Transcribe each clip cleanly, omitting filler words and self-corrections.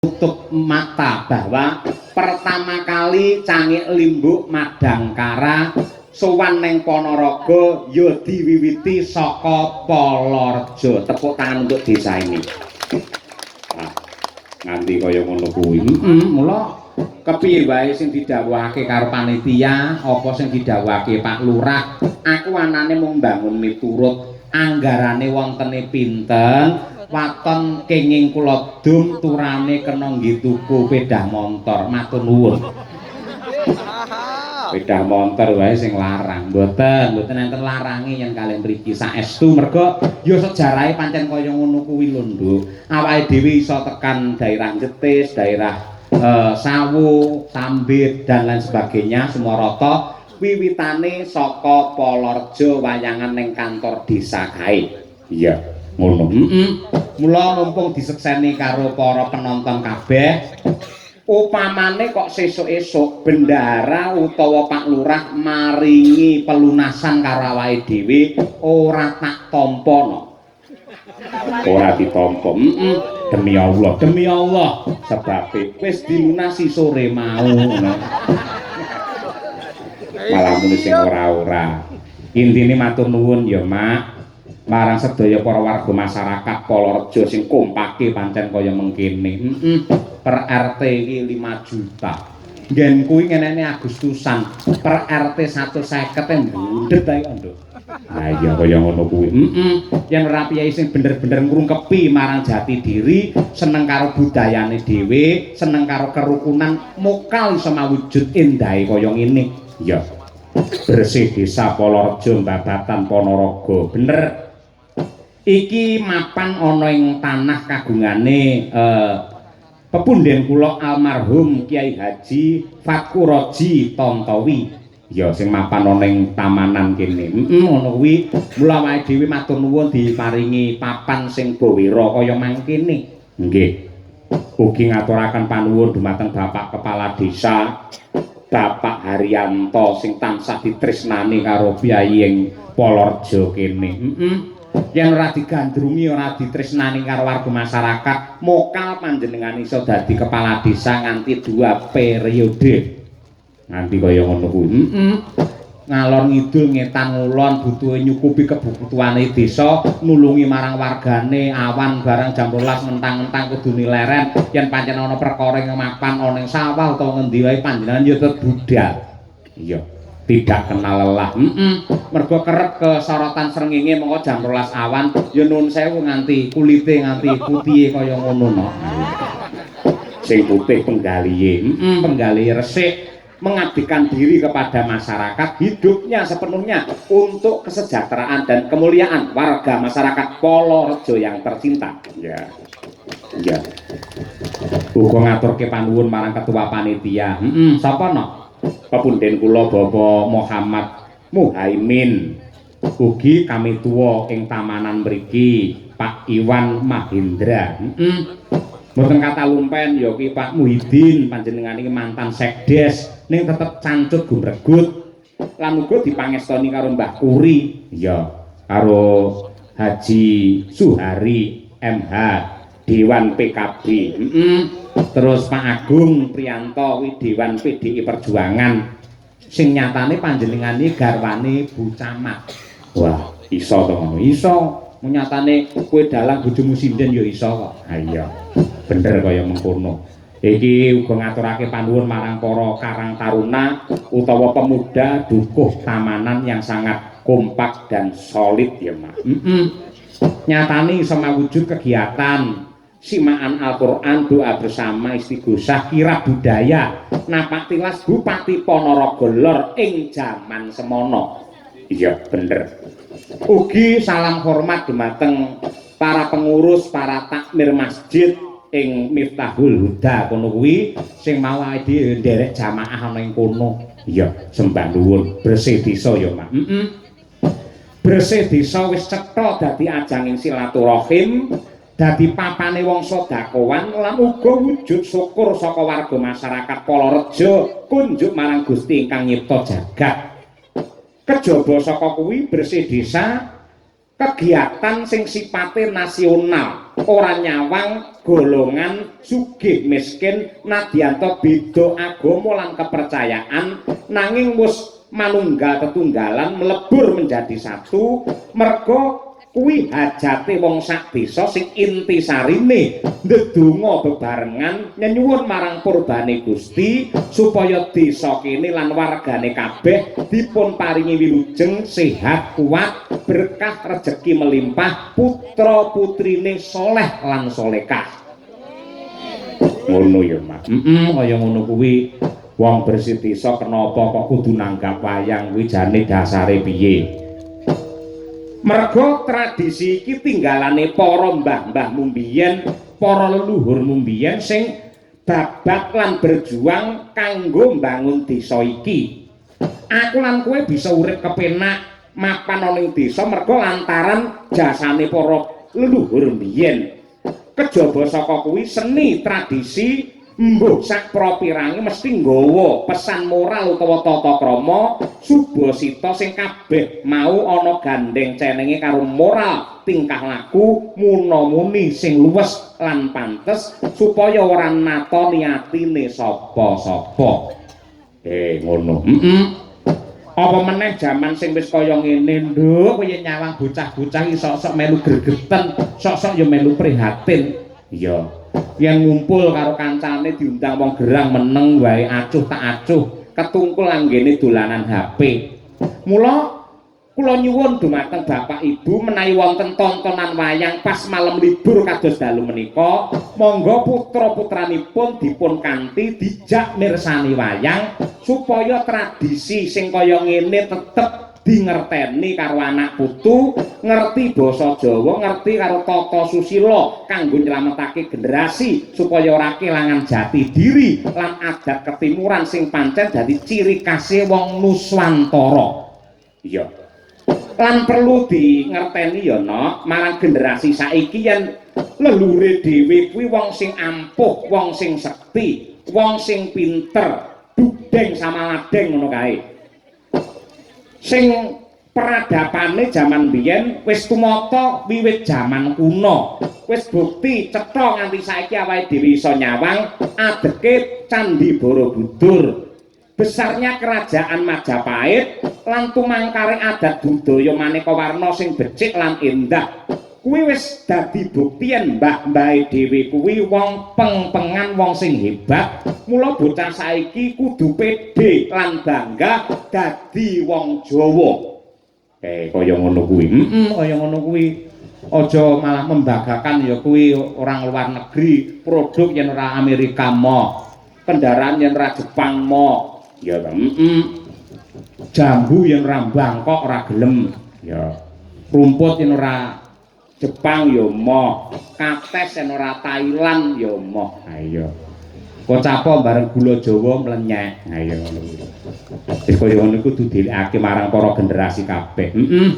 Tutup mata bahwa pertama kali Cangik Limbuk Madangkara sowan ning Ponorogo ya diwiwiti saka Polorejo. Tepuk tangan untuk desa ini. Nah, nganti kaya ngono kuwi. Mula kepiye wae sing didhawuhake karo panitia, apa sing didhawuhake Pak Lurah, aku anane mung mbangun miturut anggarane wontene pinten, waton kenging kula dum turane kena nggih tuku pedah montor. Matur nuwun. Pedah montor wae sing larang. Mboten, mboten enten larange yen kaliyan mriki saestu, merga ya sejarahe pancen kaya ngono kuwi lho, Nduk. Awake dhewe iso tekan daerah Jetis, daerah Sawu, Sambit, dan lain sebagainya, Sumoroto, wiwitane saka Polorejo, wayangan ning kantor desa kae. Iya, ngono. Mula mumpung disekseni karo para penonton kabeh, upamane kok sesuk-esuk bendahara utawa Pak Lurah maringi pelunasan karo awake dhewe, ora tak tampa no. Ora ditampa. Demi Allah, demi Allah. Sebabe wis dilunasi sore mau. Malah muni sing ora-ora. Intine matur nuwun ya, Mak. Marang sedaya para warga masyarakat Polorejo sing kompake pancen kaya mengkene. Per RT iki 5 juta. Nggen kuwi ngenene Agustusan, per RT 150 mbundhet ae kok, Nduk. Lah iya kaya ngono kuwi. Yen ora piyai sing bener-bener ngrungkepi marang jati diri, seneng karo budayane dhewe, seneng karo kerukunan, mokal iso mawujud endahe kaya ngene. Iya. Bersih desa Polorejo Babatan Ponorogo. Bener. Iki mapan ana ing tanah kagungane pepunden kula almarhum Kiai Haji Fakuroji Tontowi. Ya sing mapan ana ing tamanan kene. Ngono kuwi. Mula awake dhewe matur nuwun diparingi papan sing bawera kaya mangkene. Nggih. Ugi ngaturaken panuwun dumateng Bapak Kepala Desa, Bapak Haryanto, sing tansah ditresnani karo piyayi ing Polorejo kene. Yen ora digandrungi, ora ditresnani karo warga masyarakat, mokal panjenengan iso dadi kepala desa nganti 2 periode. Nganti kaya ngono kuwi. Ngalor ngidul, ngetan ngulon, butuhe nyukupi kebutuhane desa, nulungi marang wargane, awan barang jam 12 ngentang-ngentang kudu leren, yen pancen ana perkara ing mapan ana ing sawah utawa ngendi wae panjenengan ya tetep budal. Iya. Tidak kenal lelah. Mergo kerep kesorotan srengenge, mengko jam 12 awan ya nuwun sewu nganti kulite nganti putihe kaya ngono no. Sing putih penggalihe. Penggalihe resik, mengabdikan diri kepada masyarakat, hidupnya sepenuhnya untuk kesejahteraan dan kemuliaan warga masyarakat Polorejo yang tercinta. Ya. Ya. Uga ngaturke panuwun marang ketua panitia. Sapa no? Pepunden kula Bapak Muhammad Muhaimin. Ugi kami tuwa ing tamanan mriki Pak Iwan Mahendra. Mboten kata lumpen ya ki Pak Muhyiddin, panjenengan iki mantan sekdes ning tetep cancut gumregut lan uga dipangestoni karo Mbah Kuri ya karo Haji Suhari MH, Dewan PKB. Terus Pak Agung Prianto kuwi Dewan PDI Perjuangan sing nyatane panjenengan iki garwane Bu Camat. Wah, iso to ngono? Iso. Nyatane kowe dalang, bojomu sinden ya iso kok. Ha iya. Bener kaya mengkono. Iki uga ngaturake panuwun marang para karang taruna utawa pemuda dukuh Tamanan yang sangat kompak dan solid ya, Mak. Nyatane iso mawujud kegiatan simaan Al-Qur'an, doa bersama, istighosah, kirab budaya, napak tilas Bupati Ponorogo Lor ing jaman semono. Iya, bener. Ugi salam hormat dumateng para pengurus, para takmir masjid ing Miftahul Huda kono kuwi sing mau awake dhewe nderek jamaah ana ing kono. Iya, sembah nuwun. Bersih desa ya, Mak. Bersih desa wis cetha dadi ajanging silaturahim, dadi papane wong sedekahan lan uga wujud syukur saka warga masyarakat Polorejo kunjuk marang Gusti ingkang nyipta jagat. Kejaba saka kuwi, bersih desa Kegiatan sing sipate nasional, ora nyawang golongan sugih miskin nadyanto beda agama lan kepercayaan, nanging wis manunggal tetunggalan melebur menjadi satu merga kuwi hajate wong sak desa sing intisarine ndedonga bebarengan nyenyuwun marang purbane Gusti supaya desa kene lan wargane kabeh dipun paringi wilujeng sehat kuat berkah rejeki melimpah putra putrine soleh lan solekah. Ngono ya, Mas. Heeh, kaya ngono kuwi. Wong bersih desa kenapa kok kudu nanggap wayang kuwi jane dasare piye? Merga tradisi iki tinggalane para mbah-mbahmu mbiyen, para leluhurmu mbiyen sing babat lan berjuang kanggo mbangun desa iki. Aku lan kowe bisa urip kepenak mapan ana ing desa merga lantaran jasane para leluhur mbiyen. Kejaba saka kuwi seni tradisi mbuh sak propirange mesti nggawa pesan moral utawa tata krama subasita sing kabeh mau ana gandeng cenenge karo moral tingkah laku muna-muni sing luwes lan pantes supaya ora natoni atine sapa-sapa. Ngono. Heeh. Apa meneh jaman sing wis kaya ngene, Nduk, kowe nyawang bocah-bocah iki sok-sok melu gregeten, sok-sok ya melu prihatin. Iya. Yen ngumpul karo kancane diundang wong gerang meneng wae acuh tak acuh, ketungkul anggene dolanan HP. Mula kula nyuwun dumateng Bapak Ibu menawi wonten tontonan wayang pas malam libur kados dalu menika, monggo putra-putranipun dipun kanthi dijak mirsani wayang supaya tradisi sing kaya ngene tetep dingerteni karo anak putu, ngerti basa Jawa, ngerti karo tata susila kanggo nyelametake generasi supaya ora kelangan jati diri lan adat ketimuran sing pancen dadi ciri khase wong Nuswantara. Iya. Lan perlu dingerteni ya, Nok, marang generasi saiki yen leluhure dhewe kuwi wong sing ampuh, wong sing sekti, wong sing pinter, dudeng samaladeng ngono kae. Sing peradapane jaman biyen wis tumata wiwit jaman kuno. Wis bukti cetha nganti saiki awake dhewe iso nyawang adeke Candhi Borobudur. Besarnya kerajaan Majapahit lan tumangkare adat budaya maneka warna sing becik lan endah. Kuwi wis dadi bukti yen mbah-mbahe dhewe kuwi wong peng-pengan, wong sing hebat. Mula bocah saiki kudu pede lan bangga dadi wong Jawa. Kaya ngono kuwi. Heeh, kaya ngono kuwi. Aja malah membanggakan ya kuwi orang luar negeri, produk yen ora Amerika moh, kendaraan yen ora Jepang moh. Ya ta, heeh. Jambu yen ora Bangkok ora gelem. Ya. Rumput yen ora Jepang ya moh, kates yen ora Thailand ya moh. Ha iya. Kocapa bareng gula Jawa mlenyek. Ha iya ngono kuwi. Wis kaya ngono iku kudu dielikake marang para generasi kabeh. Heeh.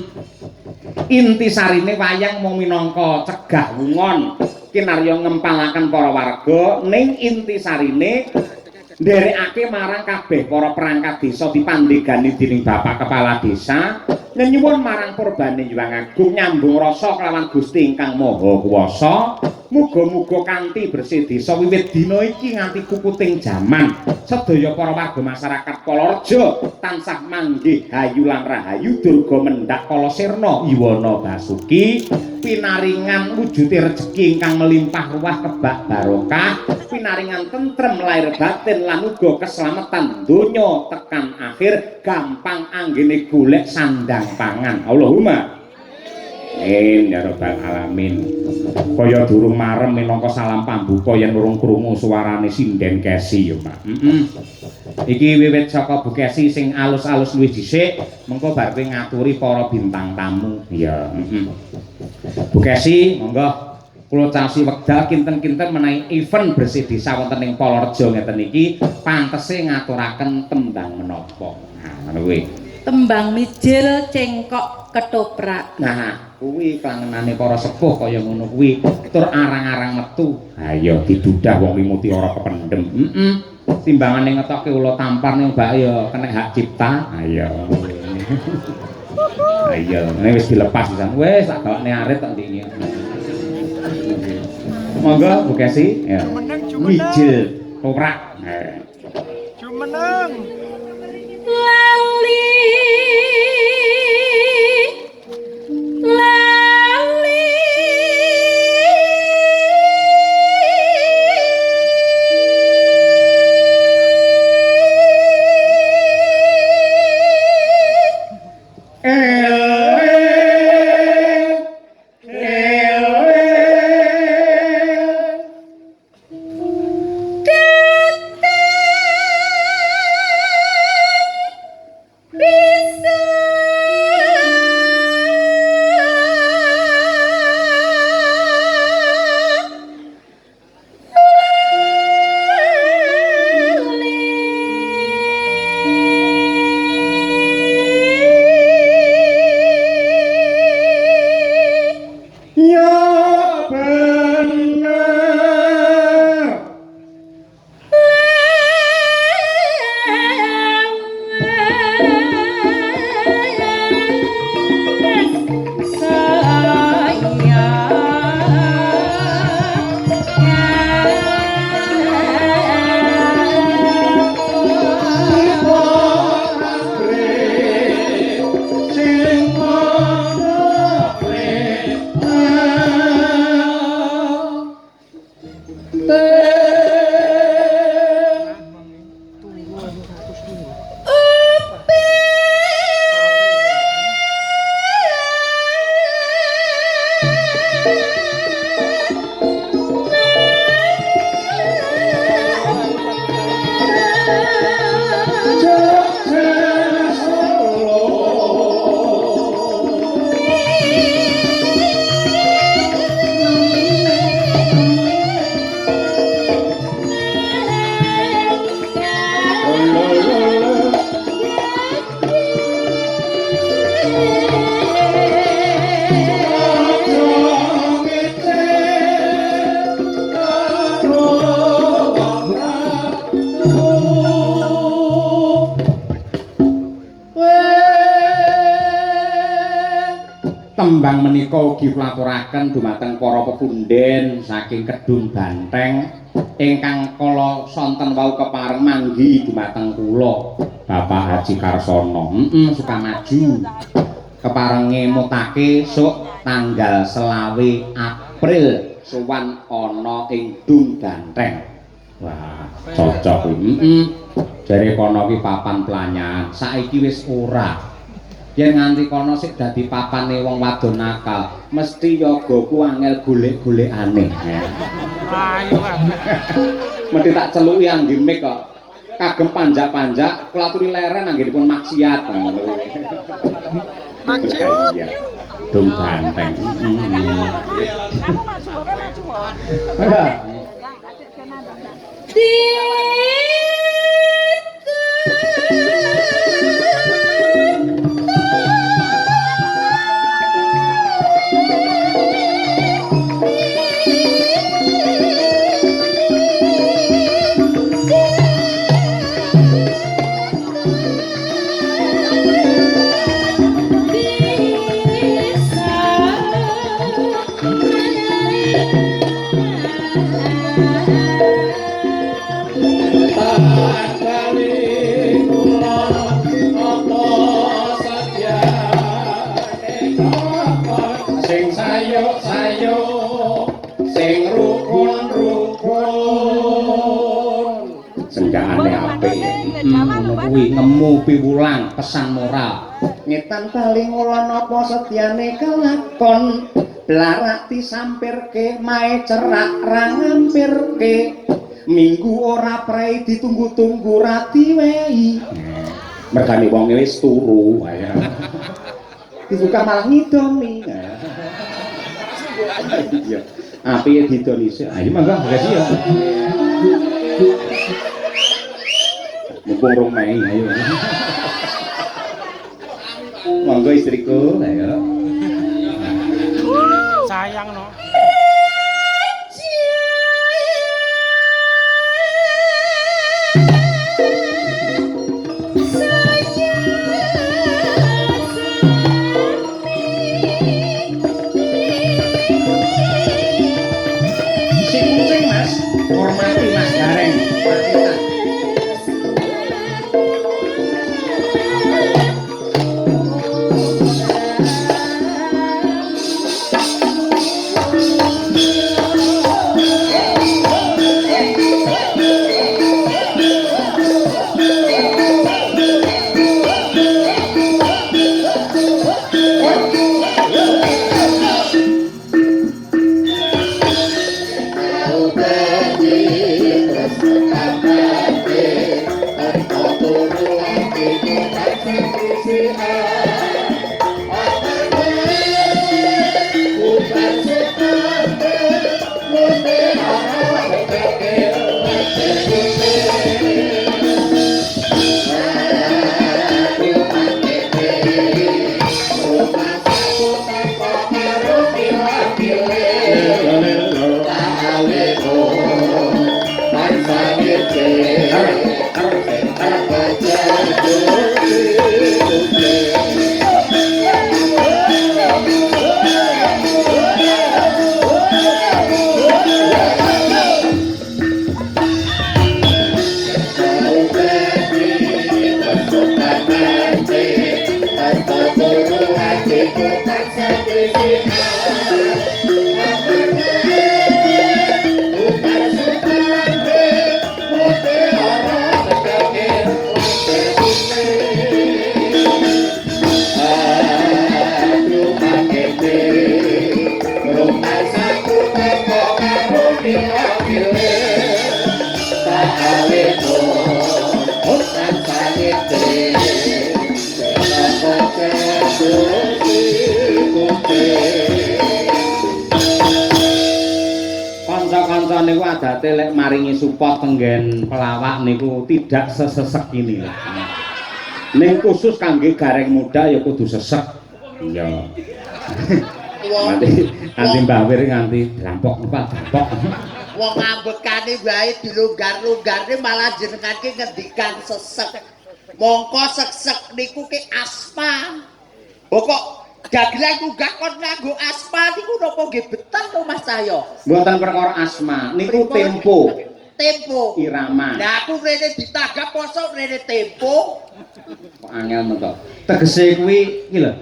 Intisarine wayang mung minangka cegah wungon kinarya ngempalaken para warga, ning intisarine nderekake marang kabeh para perangkat desa dipandhegani dening Bapak Kepala Desa nyenyuwun marang purbane Hyang Agung nyambung rasa kelawan Gusti ingkang Maha Kuwasa. Muga-muga kanthi bersih desa wiwit dina iki nganti kukuting jaman sedaya para warga masyarakat Polorejo tansah manggih hayu lan rahayu durga mendhak kala sirna yuwana basuki pinaringan wujude rejeki ingkang melimpah ruah kebak barokah pinaringan tentrem lahir batin lan uga keselamatan donya tekan akhir gampang anggene golek sandang pangan. Allahumma amin ya rabbal alamin. Kaya durung marem minangka salam pambuka yen urung krungu suarane sinden Kesi ya, Mak. Heeh. Iki wiwit saka Bu Kesi sing alus-alus luwih dhisik, mengko bar kowe ngaturi para bintang tamu. Iya, heeh. Bu Kesi, monggo kula caosi wekdal kinten-kinten menawi event bersih desa wonten ing Polorejo ngeten iki pantese ngaturaken tembang menapa. Nah, ngono kuwi. Tembang mijil cengkok ketoprak. Nah, kuwi klangenane para sepuh kaya ngono kuwi, tur arang-arang metu. Ha iya didudah wong limuti ora kependhem. Heeh. Timbangane ngetokke ula tampar ning bak ya kena hak cipta. Ha iya. Ha iya, ngene wis dilepas pisan. Wis tak gawakne arit tak ndiki. Monggo Bu Kesi ya. Mijil toprak. Jumeneng. Lali lali Ya bener. Tembang menika ugi kula aturaken dumateng para pepunden saking Kedung Banteng ingkang kala sonten wau kepareng manggi dumateng kula Bapak Haji Karsono. Sukamaju. Keparenge mutake sok tanggal 25 April sowan ana ing Dung Banteng. Wah, cocok kuwi. Jare kono ki papan pelanyan, saiki wis ora. Yen nganti kono sik dadi papane wong wadon nakal, mesti yagaku angel golek-golekane. Ayo Mesti tak celuki angge mik kok. Kagem panjak-panjak, kula aturi leren anggenipun maksiat. Maksiat. Dung Banteng. Sing sayuk-sayuk, sing rukun-rukun. Senggaane apik. Ngono kuwi ngemu piwulang pesan moral. Ngetan bali ngulon apa setyane kelakon. Blarak disampirke mae cerak ra ngampirke. Minggu ora prei ditunggu-tunggu ra diwehi. Mergane wong wis turu. Dibuka malah ngidoni. Iya. Apike didoni sik. Ayo monggo makasih ya. Mumpung rong mei ayo. Monggo istriku, ayo. Sayang no. Sayang. Kanca-kanca niku adate lek maringi support tenggen pelawak niku tidak sesesek ini. Ning khusus kangge gareng muda ya kudu sesek. Iya. Nganti Mbah Wir nganti drampok Pak, drampok. Wong ambekane wae dilonggar-longgarne malah jenengan ki ngendikan sesek. Mongko sesek niku ki asma. Oh kok dagelan munggah kon nganggo asma niku napa nggih betah to Mas Cahyo? Mboten perkara asma, niku tempo. Tempo. Irama. Lah aku mrene ditanggap mosok mrene tempo. Kok angel men to. Tegese kuwi iki lho.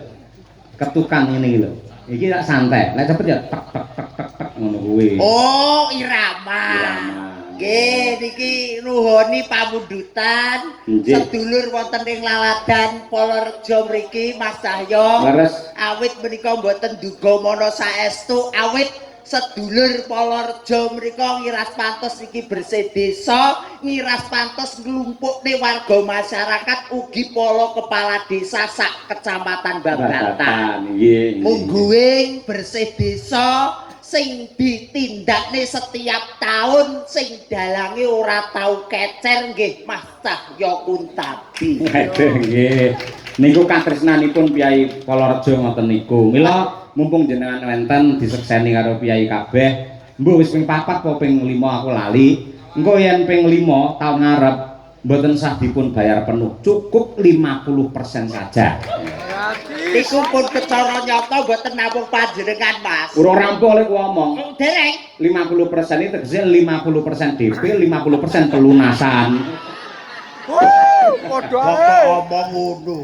Ketukan ngene iki lho. Iki tak santai. Lek cepet ya tek tek tek tek tek ngono kuwi. Oh, irama. Irama. Nggih, niki nuhoni pamundutan sedulur wonten ing Laladan Polorejo mriki Mas Cahyo. Leres. Awit menika mboten duga mana saestu, awit sedulur Polorejo mrika ngiras pantes iki bersih desa, ngiras pantes nglumpukne warga masyarakat ugi para kepala desa sak kecamatan Babatan. Nggih. Mungguing bersih desa sing ditindakne setiap tahun sing dalange ora tau kecer nggih Mas Cahyo Kuntadi. Nggih. Niku katresnanipun Kyai Polorejo ngoten niku. Mila mumpung jenengan wonten disekseni karo Kyai kabeh, mbuh wis ping 4 apa ping 5 aku lali. Engko yen ping 5 taun ngarep mboten sah dipun bayar penuh, cukup 50% saja. Niku pun kecara nyata mboten namung panjenengan Mas. Urung rampung lek ngomong. Dereng. 50% iki tegese 50% DP, 50% pelunasan. Padha ae. Kok omong ngono.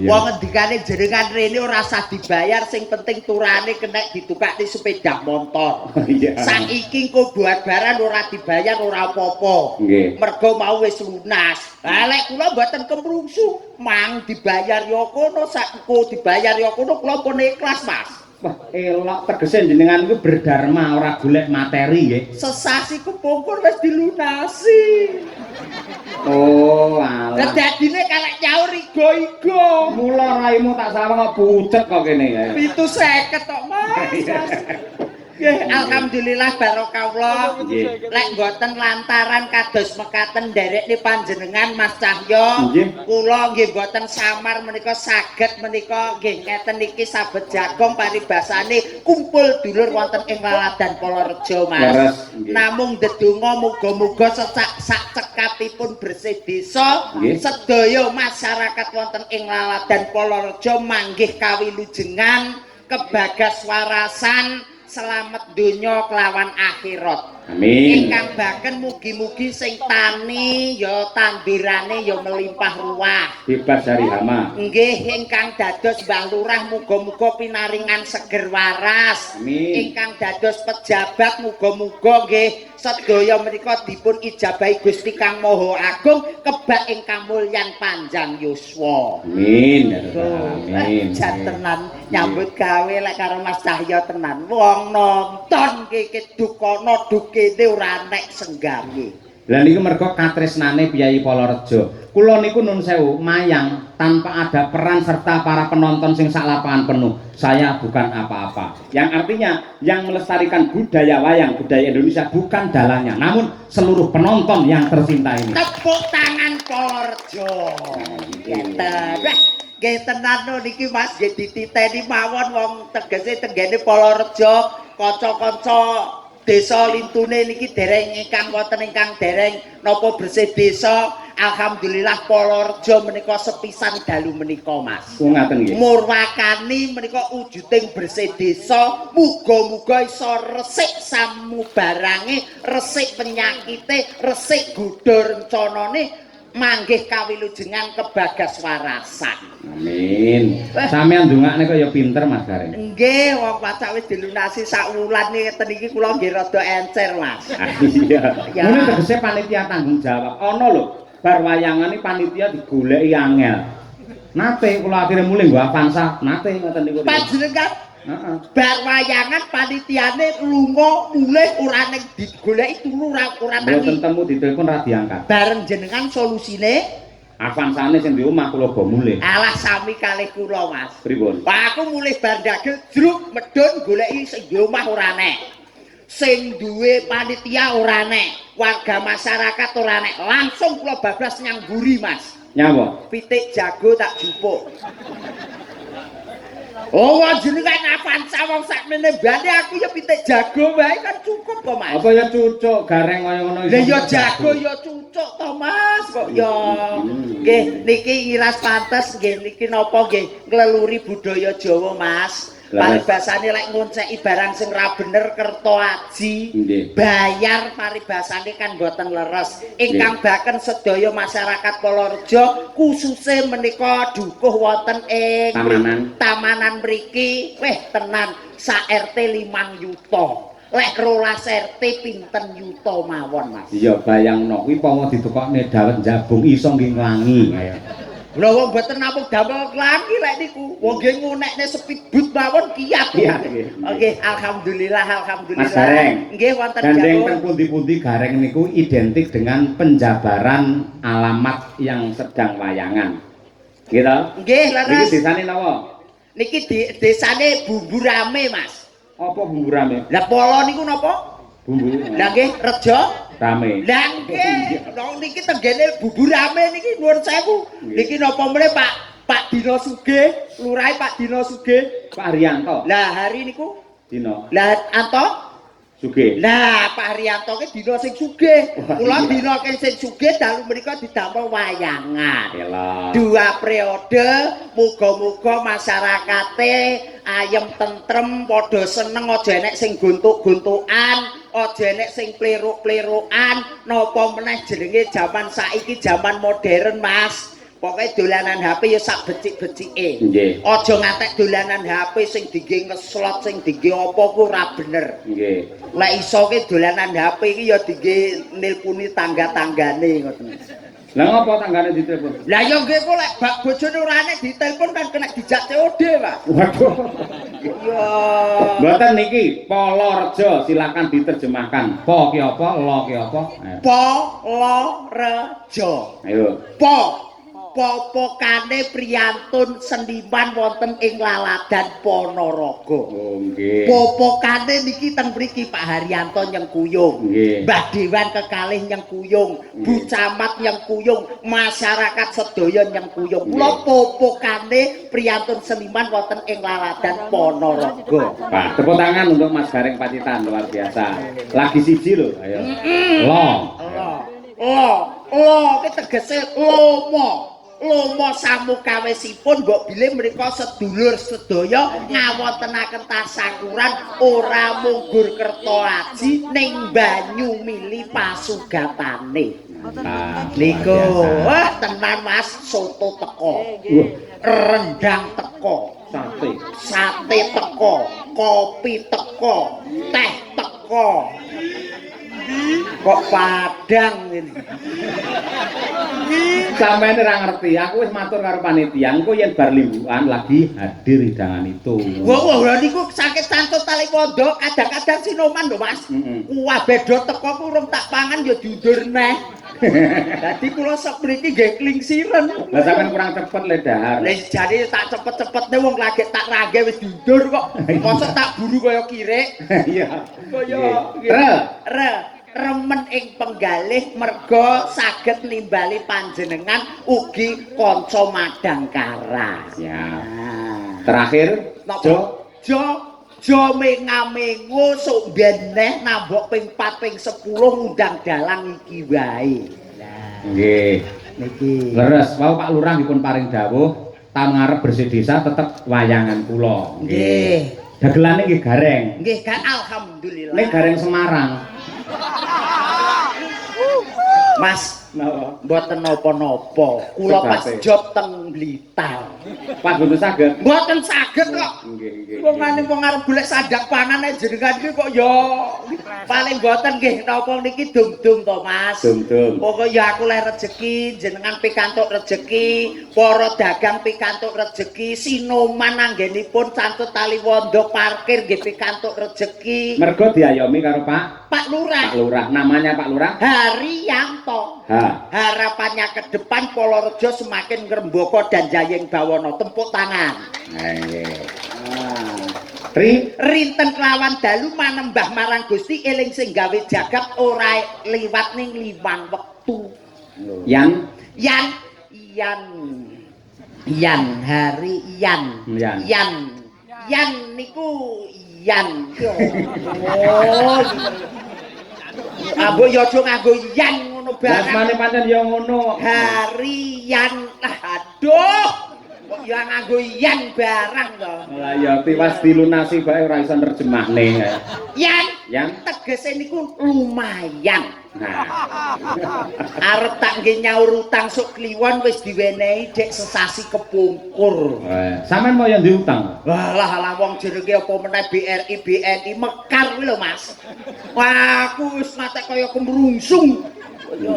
Wong ngendikane jenengan rene ora usah dibayar, sing penting turane kena ditukakne sepeda motor. Saiki engko buat barang ora dibayar ora apa-apa. Mergo mau wis lunas. Lah lek kula mboten kemrungsu, mang dibayar ya kono, sak engko dibayar ya kono, kula pun ikhlas, Mas. Wah, elok tegese jenengan iku berdharma ora golek materi nggih. Sesasi kepungkur wis dilunasi. Oh, alah. Lah dadine kalek nyaur igo-igo. Mula raimu tak sawang kok pucet kok kene. 750 tok, Mas. Nggih, alhamdulillah barokallah. Lek mboten lantaran kados mekaten nderekne panjenengan Mas Cahyo, kula nggih mboten samar menika saged menika nggih ngeten iki sabet jagong paribasane kumpul dulur wonten ing Laladan Polorejo, Mas. Namung ndedonga muga-muga sak cekapipun bersih desa, sedaya masyarakat wonten ing Laladan Polorejo manggih kawilujengan, kebagas warasan, selamat donya kelawan akhirat. Amin. Ingkang baken mugi-mugi sing tani ya tandurane ya melimpah ruah. Bebas dari hama. Nggih, ingkang dados Mbah Lurah muga-muga pinaringan seger waras. Amin. Ingkang dados pejabat muga-muga nggih sedaya menika dipun ijabahi Gusti Kang Maha Agung kebak ingkang mulyan panjang yuswa. Amin ya rabbal alamin. Jan tenan nyambut gawe lek karo Mas Cahyo tenan. Wong nonton iki dukono dukene ora nek senggawe. Lah niku mergo katresnane Kyai Polorejo. Kula niku nun sewu mayang tanpa ada peran serta para penonton sing sak lapangan penuh. Saya bukan apa-apa. Yang artinya yang melestarikan budaya wayang, budaya Indonesia bukan dalangnya, namun seluruh penonton yang tercinta ini. Tepuk tangan Polorejo. Ngeten. Nggih tenan no niki Mas nggih dititeni mawon wong tegese tenggene Polorejo, kanca-kanca Desa Lintune niki dereng ingkang wonten ingkang dereng napa bersih desa. Alhamdulillah Polorejo menika sepisan dalu menika, Mas. Oh, ngaten nggih. Murwakani menika wujuding bersih desa, muga-muga iso resik samubarange, resik penyakite, resik godha rencanane, manggih kawilujengan kebagas warasan. Amin. Sampeyan ndongakne kaya pinter, Mas Gareng. Nggih, wong pacak wis dilunasi sak wulan ngeten iki kula nggih rada encer, Mas. Ah, iya. Ya. Ngene tegese panitia tanggung jawab. Ana lho, bar wayangane panitia digoleki angel. Nate kula akhire mulih nggo Avanza, nate ngoten niku. Panjenengan Heeh. bar wayangan panitiane lunga mulih ora ning digoleki turu ora ora Mboten tangi. temu, ditelepon ra diangkat. Bareng jenengan solusine? Avanzane sing di omah kula go mulih. Alah, sami kalih kula, Mas. Pripun? Wah, aku mulih bar ndagel jruk medhun goleki sing di omah ora nek. Sing duwe panitia ora nek, warga masyarakat ora nek. Langsung kula bablas nyang mburi, Mas. Nyawa. Pitik jago tak jupuk. Oh, wong jenengan Avanza wong sakmene mbane aku ya pitik jago wae kan cukup kok, Mas. Apa ya cucuk Gareng kaya ngono iso? Lah ya jago ya cucuk to, Mas, kok ya. Nggih, niki iras pantes nggih niki napa nggih ngleluri budaya Jawa, Mas. Leres. Paribasane lek ngonceki barang sing ra bener kerto aji. Bayar paribasane kan boten leres. Ingkang baken sedaya masyarakat Polorejo khususe menika dukuh wonten ing Tamanan. Tamanan mriki, weh tenan sak RT 5 yuta. Lek 12 RT pinten yuta mawon, Mas? Iya, bayangno kuwi upama ditukokne dawet jabung iso nggih nglangi kaya. Lha wong mboten namung damel klangi lek niku. Wong nggih ngunekne speedboat mawon kiat. Kiat, nggih. Nggih, alhamdulillah, alhamdulillah. Mas Gareng. Nggih, wonten Gandeng jago. teng pundi-pundi Gareng niku identik dengan penjabaran alamat yang sedang wayangan. Gitu? Nggih, Niki leres. desane napa? Niki di desane Bumbu Rame, Mas. Apa Bumbu Rame? Lah polo niku napa? Bumbu. Lah nggih, rejo. Rame. Lah nggih, nang niki tenggene Bumbu Rame niki nuwun sewu. Nggih. Niki napa meneh Pak Pak Dino Sugih, lurahe Pak Dino Sugih. Pak Haryanto. Lah hari niku Dino lah Anto. Sugih. Lah Pak Haryanto ki dina sing sugih. Wah, Kula iya. dina ki sing sugih dalu menika didamel wayangan. Elok. Dua periode, muga-muga masyarakate ayem tentrem, padha seneng, aja enek sing gontuk-gontukan, aja enek sing pleruk-plerukan, napa meneh jenenge jaman saiki jaman modern, Mas. Pokoke dolanan HP ya sak becik-becike. Aja ngantek dolanan HP sing dingge ngeslot, sing dingge apa ku ora bener. Lek iso ki dolanan HP iki ya dingge nilpuni tangga-tanggane ngoten. Lah ngopo tanggane ditelepon? Lah ya nggih kok lek bak bojone ora enek ditelepon kan kena dijak COD, Pak. Waduh. Iya. Mboten niki Polorejo silakan diterjemahkan. Po ki apa, lo ki apa? Ayo. Polorejo. Ayo. Po popokane priyantun seniman wonten ing Laladan Ponorogo. Oh nggih. Popokane niki teng mriki Pak Haryanto nyengkuyung. Nggih. Mbah Dewan kekalih nyengkuyung, Bu Camat nyengkuyung, masyarakat sedaya nyengkuyung. Kula popokane priyantun seniman wonten ing Laladan Ponorogo. Pak, tepuk tangan untuk Mas Gareng Pacitan, luar biasa. Lagi siji lho, ayo. Lo. Lo. Lo, lo ki tegese lomo. Lomo samukawisipun mbok bilih mriku sedulur sedaya ngawontenaken tasakuran ora mung gur kerta aji ning banyu mili pasugatane. Mantap. Niku, luar biasa. wah tenan Mas, soto teko, Wah, rendang teko, sate. Sate teko, kopi teko, teh teko. Kok padang ini. Sampeyan ora ngerti, aku wis matur karo panitia, engko yen bar limbukan lagi hadir hidangan itu. Wah, wah, lha niku sakit santut tali pondok, kadang-kadang sinoman lho, Mas. Kuwabe do teko ku urung tak pangan ya diundur neh. Dadi kula sok mriki nggih klingsiren. Lah sampeyan kurang cepet le dahar. Lah jane tak cepet-cepetne wong lagi tak rangge wis diundur kok. Mosok tak buru kaya kirik. Iya. Kaya Re. Re remen ing penggalih merga saged nimbali panjenengan ugi kanca madangkara. Siap. Nah. Terakhir, Napa? Jo. Jo Jo mengamengo sok beneh nambok ping 4 ping 10 ngundang dalang iki wae. Lah Nggih. niki. Leres, wau Pak Lurah dipun paring dawuh taun ngarep bersih desa tetep wayangan kula. Nggih. Dagelane nggih gareng. Nggih kan alhamdulillah. Nek gareng Semarang. Mas, Napa? mboten napa-napa. Kula pas Sebabe. job teng Blitar. Pas mboten saged. Mboten saged kok. Nggih, nggih. Wong ane wong arep golek sandang pangan ae jenengan iki kok ya paling mboten nggih napa niki dum-dum to Mas. Dum-dum. Pokoke ya aku leh rejeki, jenengan pikantuk rejeki, para dagang pikantuk rejeki, sinoman anggenipun cantut tali wondo parkir nggih pikantuk rejeki. Mergo diayomi karo Pak Pak Lurah Pak Lurah. Namanya Pak Lurah? Haryanto. Ha. Harapannya ke depan Polorejo semakin ngrembaka dan jayeng bawana. Tepuk tangan. Nggih. Tri Rinten kelawan dalu manembah marang Gusti eling sing gawe jagat ora liwat ning limang wektu. Yang Yan yan yan hari yan Yan. yan yan niku yan. Oh. Ambo ya aja nganggo yan ngono barang. Lasmane pancen ya ngono. Hari yan. Aduh. Kok ya nganggo yan barang to. Lah ya tiwas dilunasi bae ora iso nerjemahne. Yan Yang tegese niku lumayan. Nah, Arep tak nggih nyaur utang sok kliwon wis diwenehi dek sesasi kepungkur. Sampeyan mau yang diutang? Walah alah wong jenenge apa meneh BRI BNI mekar kuwi lho Mas. Wah aku wis nate kaya kemrungsung. Ya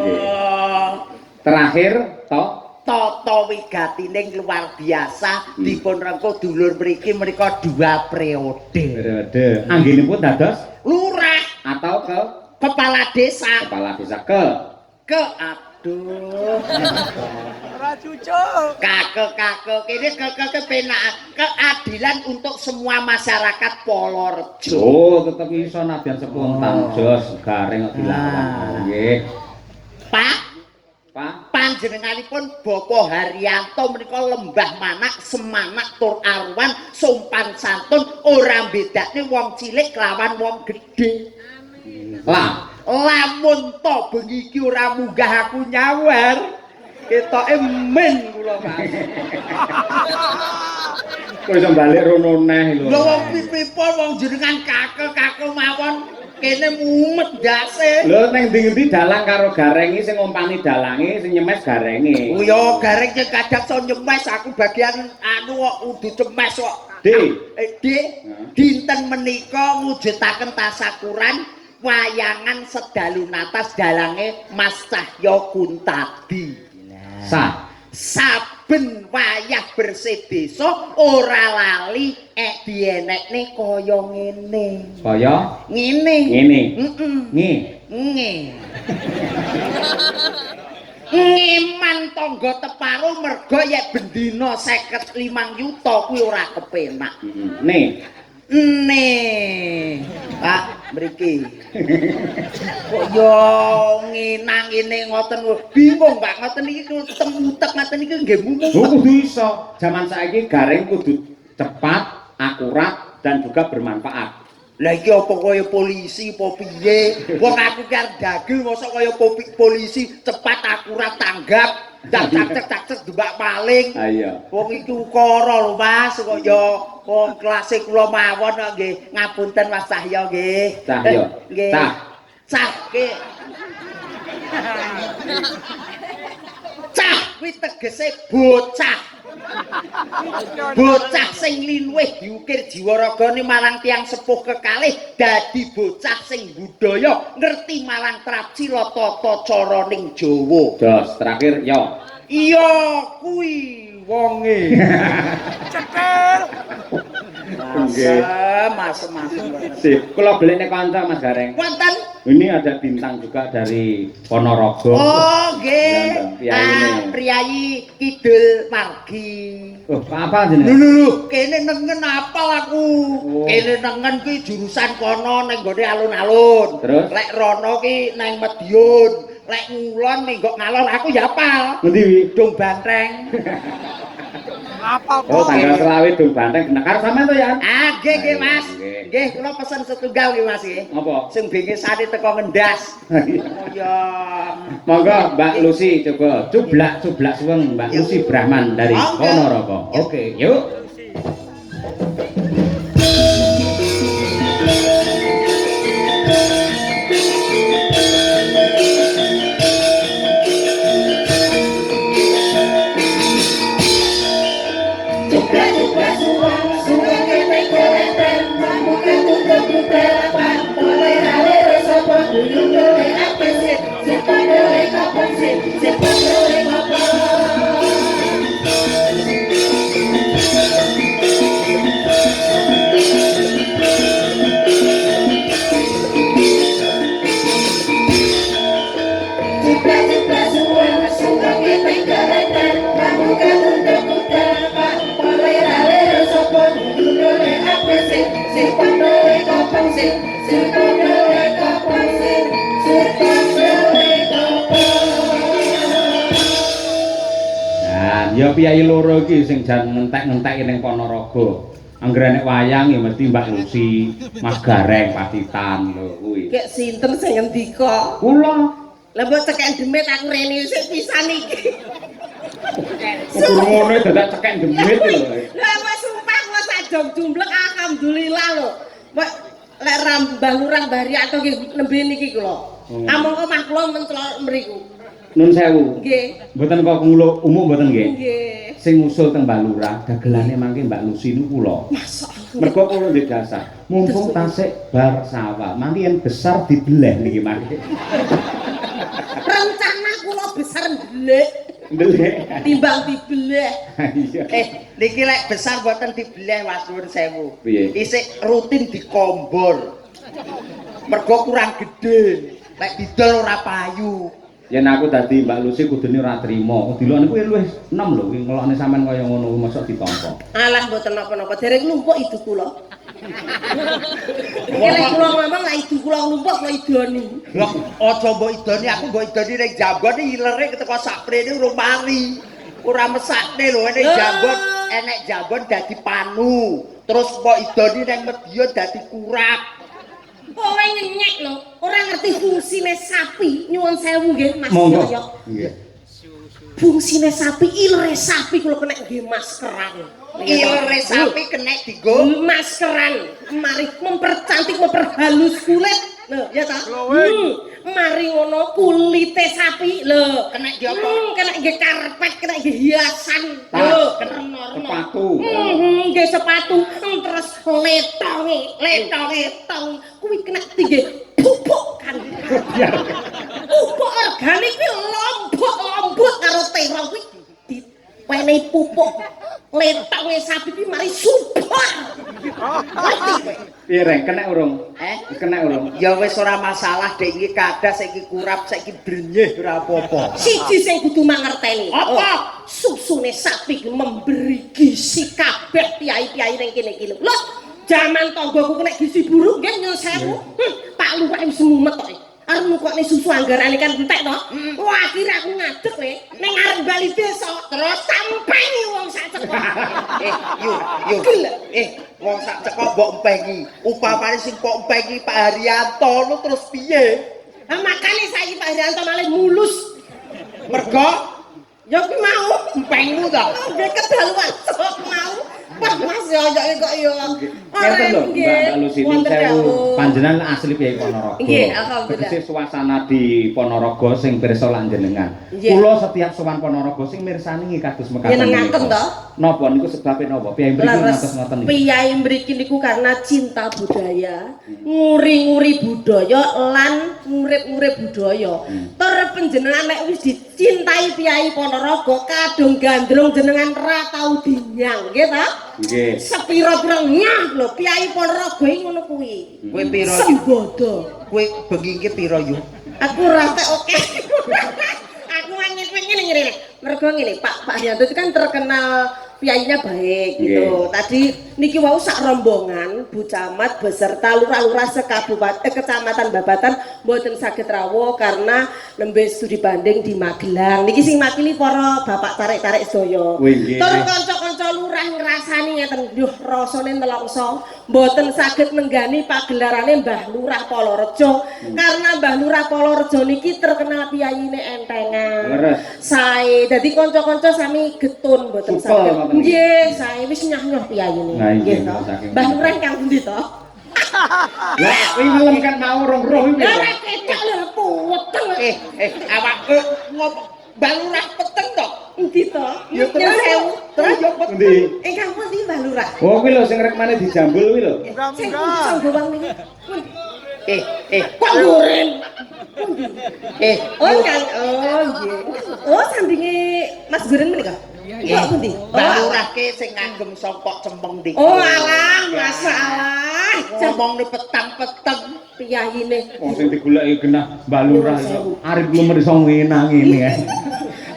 Terakhir toh tata wigatining luar biasa dipun rengkuh dulur mriki menika dua periode. Periode. Anggenipun dados Lurah atau ke kepala desa kepala desa ke ke aduh Ora cucuk. kake-kake kene ke penak keadilan untuk semua masyarakat Polorejo. Oh, tetep iso nadyan spontan jos gareng kok dilawan. Ah. Nggih. Pak, Pak, panjenenganipun Bapak Haryanto menika lembah manak semanak tur arwan sopan santun ora bedakne wong cilik kelawan wong gedhe. Lah, Lamun to bengi iki ora munggah aku nyawer. Ketoke men kula Mas. Kok iso balik rono neh lho. Lho wong pipipun wong jenengan kake-kake mawon kene mumet ndase. Lho neng ndi-endi dalang karo gareng iki sing ngompani dalange, sing nyemes garenge. Oh ya gareng sing kadang so nyemes aku bagian anu kok udu cemes kok. D. D. Dinten menika mujudaken tasakuran wayangan sedalu natas dalange Mas Cahyo Kuntadi. Sa. Saben wayah bersih desa ora lali ek dienekne kaya ngene. Kaya Ngene. ngene. Heeh. Nge. Nge. Ngeman tangga teparo merga yek bendina 55 yuta kuwi ora kepenak. Ne. Ne. Pak, mriki. Kok yo ngenang ngene ngoten bingung Pak, ngoten iki temutek ngoten iki nggih mumung. Oh, kudu iso. Jaman saiki gareng kudu cepat, akurat dan juga bermanfaat. Lah iki apa kaya polisi apa piye? Wong aku ki arep daging mosok kaya polisi cepat akurat tanggap, dak cak cak cak cak debak maling. Ha iya. Wong iki ukara lho Mas, kok ya wong kelase kula mawon kok nggih. Ngapunten Mas Cahyo nggih. Cahyo. Nggih. Cah. Cah nggih. Cah kuwi tegese bocah. Bocah sing linuwih diukir jiwa ragane marang tiyang sepuh kekalih dadi bocah sing budaya ngerti marang tracila tata caraning Jawa. Jos, terakhir yo. Iya kuwi wonge. Cetil. Nggih. Mas, mas. Sip, kula belikne kanca Mas Gareng. Wonten? Ini ada bintang juga dari Ponorogo. Oh, nggih. Priyayi ini. Ah, priyayi Kidul Margi. Oh, apa jenenge? Lho lho lho, kene nengen apal aku. Oh. Kene nengen ki jurusan kono ning gone alun-alun. Terus? Lek rono ki nang Madiun, lek ngulon menggok ngalor aku ya apal. Ngendi wi? Dong Banteng. Apa Oh, tanggal 25 dong banteng genah karo sampean to ya? Ah, nggih nggih Mas. Nggih. Nggih, kula pesen setunggal nggih Mas nggih. Apa? Sing bingisane teko ngendas. Oh ya. Monggo Mbak Lucy coba cublak-cublak suweng Mbak Lucy Brahman dari. Ponorogo. Oke, yuk. Nah, ya piyayi loro iki sing jan ngentek-ngenteki ning Ponorogo. Anggere nek wayang ya mesti Mbak Lucy, Mas Gareng Pacitan lho kuwi. Kek sinten sing ngendika? Kula. Lah mbok cekek demit aku rene sik pisan iki. Kudu ngono dadak cekek demit lho. Lah wis sumpah kula sak jom jumblek alhamdulillah lho. Mbok lek ra Mbah Lurah Mbah Riyanto nggih nembe niki kula. Amung omah kula mencelok mriku. Nun sewu. Nggih. Mboten kok nguluk umuk mboten nggih. Nggih. Sing usul teng Mbah Lurah dagelane mangke Mbak Lucy niku kula. Masyaallah. Mergo kula ndek dasar. Mumpung tasik bar sawah, mangke yen besar dibeleh niki mangke. Rencana kula besar ndelik Ndelik. timbang dibeleh. Iya. Niki lek besar mboten dibeleh Mas, nuwun sewu. Piye? Isik rutin dikombor. Mergo kurang gedhe. Lek didol ora payu. Yen aku dadi Mbak Lucy kudune ora trima. Dilokne kuwi luwih enom lho, kuwi ngelokne sampean kaya ngono kuwi mosok ditampa. Alah mboten napa-napa, dereng numpuk idu kula. Iki lek kula ngomong lek idu kula numpuk kula idoni. Lho, aja mbok idoni, aku mbok idoni ning Jambon ilere teko sakprene urung mari. Ora mesakne lho ning Jambon, enek Jambon dadi panu. Terus mbok idoni ning Medion dadi kurap. Kowe ngenyek lho, ora ngerti fungsine sapi. Nyuwun sewu nggih Mas. Monggo. Nggih. Fungsine sapi, ilere sapi kula kena nggih maskeran. Ilere sapi kena dienggo maskeran. Mari mempercantik, memperhalus kulit. Lho, ya ta? Mari ngono kulite sapi lho. Kena di apa? Kena nggih karpet, kena nggih hiasan. Lho, sepatu. Nggih sepatu. Terus letonge, letonge tong kuwi kena nggih pupuk kan. Pupuk organik kuwi lombok-lombok karo terong kuwi diwenehi pupuk. Letonge sapi kuwi mari subur. Ngerti kowe? Piye Reng, kena urung? Kena urung? Ya wis ora masalah dek iki kadas saiki kurap saiki drenyeh ora apa-apa. Siji sing kudu mangerteni. Apa? Susune sapi memberi gizi kabeh piyai-piyai ning kene iki lho. Lho, jaman tanggaku kena gizi buruk nggih nyuwun sewu. Pak Lurah wis mumet kok. Arep nukokne susu anggarane kan entek to. Wah, akhire aku ngadeg le ning arep bali desa. Terus sampengi wong sak cekok. Yu, yu. Wong sak cekok mbok empengi. Upamane sing mbok empengi Pak Haryanto lu terus piye? Lah makane saiki Pak Haryanto malah mulus. Mergo ya kuwi mau empengmu to. Nggih kedaluan sok mau. Wah, Mas yo kok yo. Ngeten lho, Mbak Lucy sewu. Panjenengan asli piye Ponorogo? Nggih, alhamdulillah. Tegese suasana di Ponorogo sing pirsa lan jenengan. Kula setiap sowan Ponorogo sing mirsani nggih kados mekaten. Nyenengaken to? Napa niku sebabe napa? Piyai mriki ngantos ngoten niku. Piyai mriki niku karena cinta budaya, nguri-nguri budaya lan ngurip-ngurip budaya. Tur panjenengan nek wis dicintai piyai Ponorogo kadung gandrung jenengan ra tau dinyang, nggih ta? Nggih. Sepira-pira nyah lho piyai Ponorogo iki ngono kuwi. Kowe pira? Sembodo. Kowe bengi iki pira yo? Aku ora tek oke. Aku ngene ngene. Mergo ngene, Pak Haryanto itu kan terkenal piyainya baik gitu. Tadi niki wau sak rombongan Bu Camat beserta lurah-lurah sekabupaten kecamatan Babatan mboten saged rawuh karena nembe studi banding di Magelang. Niki sing makili para bapak tarik-tarik sedaya. Tur kanca-kanca Lurah ngrasani ngeten, duh rasane nelongso, mboten saged nenggani pagelarane Mbah Lurah Polorejo. Karena Mbah Lurah Polorejo niki terkenal piyayine entengan. Leres. Sae, dadi kanca-kanca sami getun mboten Supel saged. ngoten niki. Nggih, sae wis nyah-nyoh piyayine. Nah, nggih, Nggih to. Mbah Lurah ingkang pundi to? Lah, kuwi ngelem kan mau rong roh iki. Lah ora ketok lho puweteng. Eh, eh, awakku ngomong Mbah Lurah peteng to. Endi to? Ya Nyuwun sewu. Terus ya peteng. Endi? Ingkang pundi Mbah Lurah? Oh, kuwi lho sing rekmane dijambul kuwi lho. Sing pundi gowang niki? Pundi? Eh, eh, Kok ngurin? eh. Oh, kang, oh nggih. Oh, sandinge Mas Guren menika? Nggih. Kok pundi? Mbah Lurah ke sing ngagem songkok cempeng niku. Oh, alah, masalah. Ngomongne petang-peteng. Piyayine. Wong sing digoleki genah Mbah Lurah iso arep lumer iso ngenang ngene ya.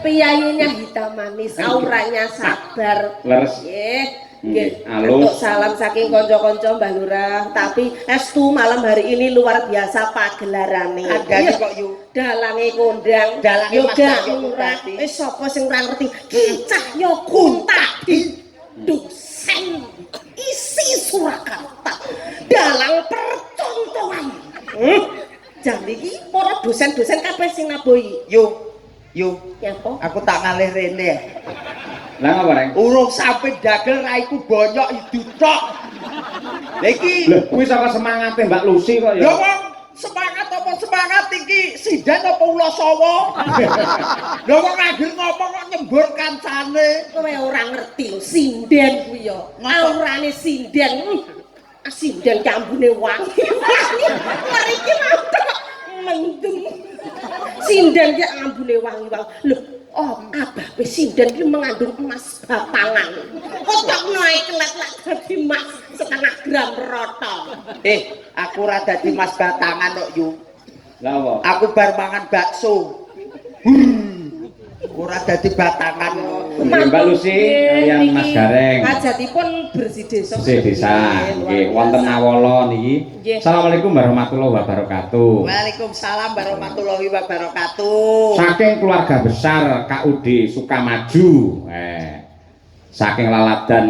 Piyayinya hitam manis, auranya sabar. Leres. Nggih. Nggih, Nggih, alus. Untuk salam saking kanca-kanca Mbah Lurah, tapi estu malam hari ini luar biasa pagelarane. Andane kok yu. Dalange kondang, Dalange Mas yoga Cahyo Lurah. Kuntadi. Wis sapa sing ora ngerti Ki Cahyo Kuntadi. Dosen ISI Surakarta. Dalang percontohan. Jan iki para dosen-dosen kabeh sing nabohi. Yu, yu, Nyapa? aku tak ngalih rene. Lah ngapa, Reng? Urung sampe dagel raiku bonyok idu tok. Lah iki Lho, kuwi saka semangate Mbak Lucy kok lho ya. wong semangat apa semangat iki sinden apa ula sawa? Lho wong anggere ngomong kok nyembur kancane. Kowe ora ngerti lho sinden kuwi ya. Ngapa? Aurane sinden. Sinden kambune wangi. Mriki mau tok mendem. Sinden ki ambune wangi-wangi. Lho, oh ababe sinden ki mengandung emas batangan. Kotokno ae kelet lak dadi emas setengah gram roto. Eh, aku ora dadi mas batangan kok yu. Lah apa? Aku bar mangan bakso. Ora dadi batangan. Nggih, Mbak Lucy kalian Mas Gareng. Hajatipun bersih desa. Bersih desa. Nggih, wonten Nawala niki. Nggih. Assalamualaikum warahmatullahi wabarakatuh. Waalaikumsalam warahmatullahi wabarakatuh. Saking keluarga besar KUD Sukamaju, saking Laladan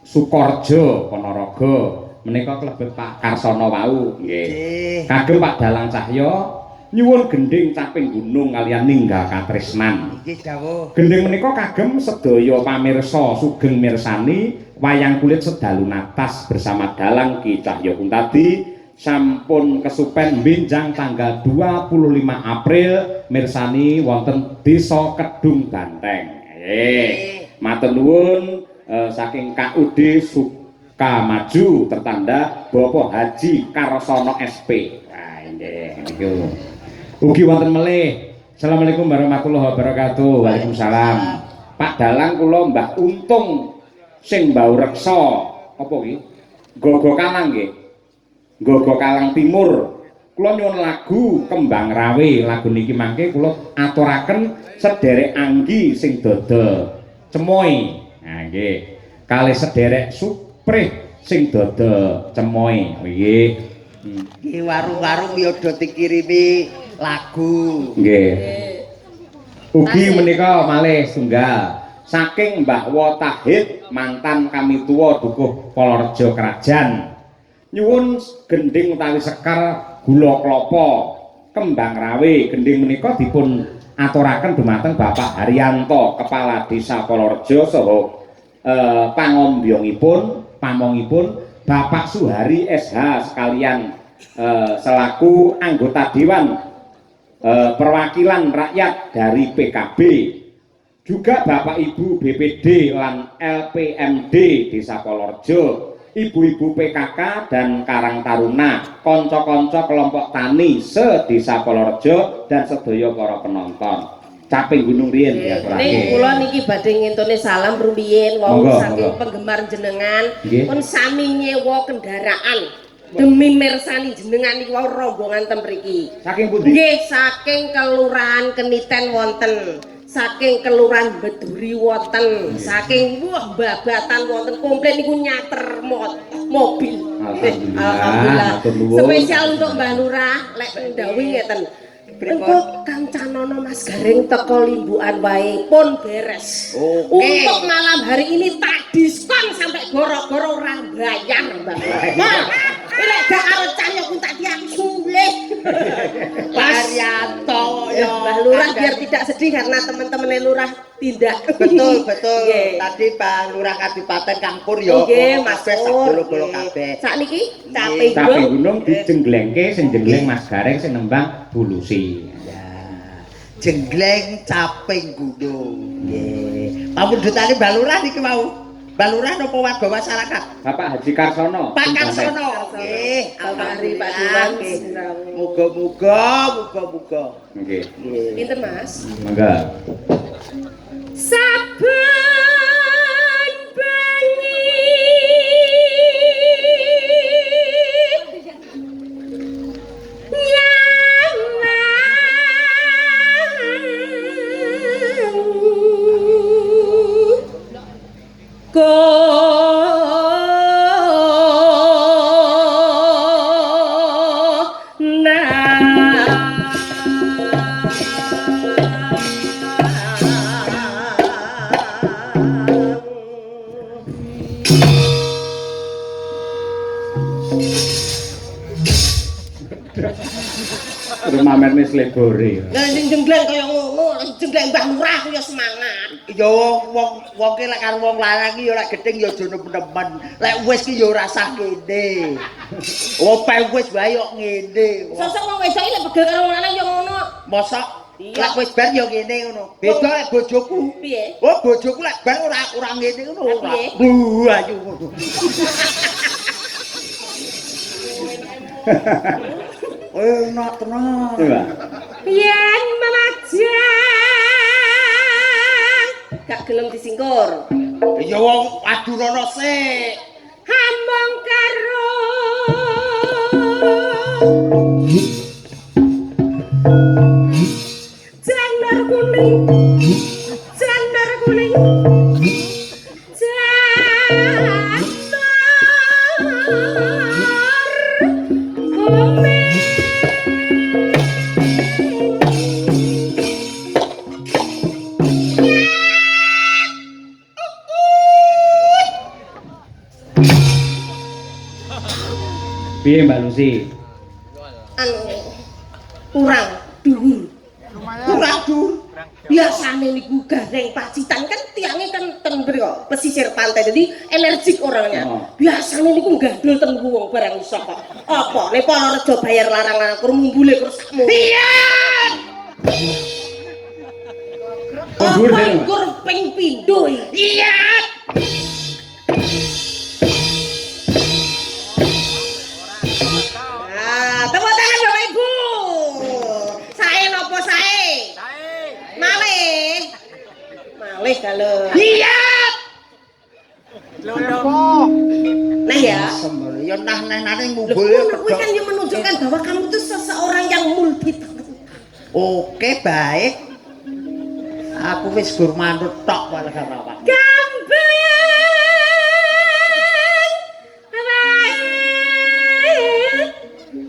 Sukorjo Ponorogo menika klebet Pak Karsono wau nggih. Nggih. Kagem Pak Dalang Cahya nyuwun gending caping gunung kalian ninggal katresnan. Nggih dawuh. Gending menika kagem sedaya pamirsa sugeng mirsani wayang kulit sedalu natas bersama Dalang Ki Cahya Kuntadi sampun kesupen benjang tanggal 25 April mirsani wonten Desa Kedung Banteng. Matur nuwun saking KUD Sukamaju tertanda Bapak Haji Karsono SP. Wah, nggih niku. Ugi wonten melih. Assalamualaikum warahmatullahi wabarakatuh. Waalaikumsalam. Pak Dalang kula Mbah Untung sing mbau reksa. Apa iki? Gogo Kalang nggih. Gogo Kalang Timur. Kula nyuwun lagu Kembang Rawe. Lagu niki mangke kula aturaken sederek Anggi sing dodol cemoy. Nah nggih. Kalih sederek Suprih sing dodol cemoy. Oh, nggih. Nggih warung-warung ya do dikirimi lagu. Nggih. Ugi menika malih setunggal saking Mbah Wotahid mantan kamituwa Dukuh Polorejo Krajan. Nyuwun gending utawi sekar gula klapa kembang rawe. Gending menika dipun aturaken dumateng Bapak Haryanto, Kepala Desa Polorejo saha pangombyongipun, pamongipun Bapak Suhari SH sekalian selaku anggota Dewan perwakilan rakyat dari PKB, juga Bapak Ibu BPD lan LPMD Desa Polorejo, ibu-ibu PKK dan Karang Taruna, kanca-kanca kelompok tani se-Desa Polorejo dan sedaya para penonton. Caping Gunung riyen diaturake. Ning kula niki badhe ngentone salam rumiyin wau Monggo, saking monggo. penggemar jenengan Nggih. pun sami nyewa kendaraan demi mirsani jenengan niki wau rombongan ten mriki. Saking pundi? Nggih, saking Kelurahan Keniten wonten, saking Kelurahan Beduri wonten, saking wah Babatan wonten, komplit niku nyater mobil. Alhamdulillah, Alhamdulillah. matur nuwun. Spesial untuk Mbah Lurah, lek ndhawuhi ngeten. Engko kancanono Mas Gareng teko limbukan wae pun beres. Oke. Untuk malam hari ini tak diskon sampai goro-goro ora bayar, Mbak. Wah, lek gak karo Cahyo ku tak aku sulih. Pak Haryanto Ya, Mbah Lurah biar tidak sedih karena teman-temannya Lurah tindak. Betul, betul. Nggih. Tadi Pak Lurah Kadipaten Kang Pur ya. Nggih, Mas kabeh sak Pur. bolo-bolo kabeh. Sakniki cape Caping gunung. gunung dijenglengke sing jengleng Mas Gareng sing nembang Bu Lusi. Ya. Jengleng caping gunung. Nggih. Pamundhutane Mbah Lurah niki mau. Mbah Lurah napa warga masyarakat? Bapak Haji Karsono. Pak Karsono. Nggih, Bapak Hari, Pak Dewan. Muga-muga, muga-muga. Nggih. Nggih. Pinten, Mas? Monggo. Saben bengi nyawang Rumamerne slebore. Lah sing jenggleng kaya ngono, jenggleng Mbah Lurah ku ya semangat. Ya wong wong wong ki lek karo wong lanang ki ya lek gething ya aja nemen-nemen. Lek wis ki ya ora usah kene. Ope wis wae kok ngene. Sosok wong wedok iki lek pegel karo wong lanang ya ngono. Mosok Iya. lek wis bar ya ngene ngono. Beda lek bojoku. Piye? Oh bojoku lek bar ora ora ngene ngono ora. Piye? Buh ayu ngono. Enak tenan. Coba. Yen memajang gak gelem disingkur. Ya wong adurono sik. Among karo Jandar kuning, jandar kuning, jandar kuning. Piye Mbak Lusi? Anu kurang dhuwur. Kurang dhuwur. Biasane niku Gareng Pacitan kan tiange kan ten mriko pesisir pantai, jadi energik orangnya. Oh. Biasane niku gandul ten wong barang iso kok. Apa nek Polorejo bayar larang-larang kur mumbule kur sakmu. Iya. Dhuwur Apa dhewe, Mbak? kur ping pindho iki? Iya. Nah, tepuk tangan Bapak Ibu. Sae napa sae? Malih. Malih kalau. Iya. Nah ya. Ya nah-nahane Loh, ngumbul. ngono kuwi kan yang menunjukkan bahwa kamu itu seseorang yang multi talent. Oke, baik. Aku wis gur manut tok wae karo awak. Gambeng wae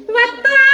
wetan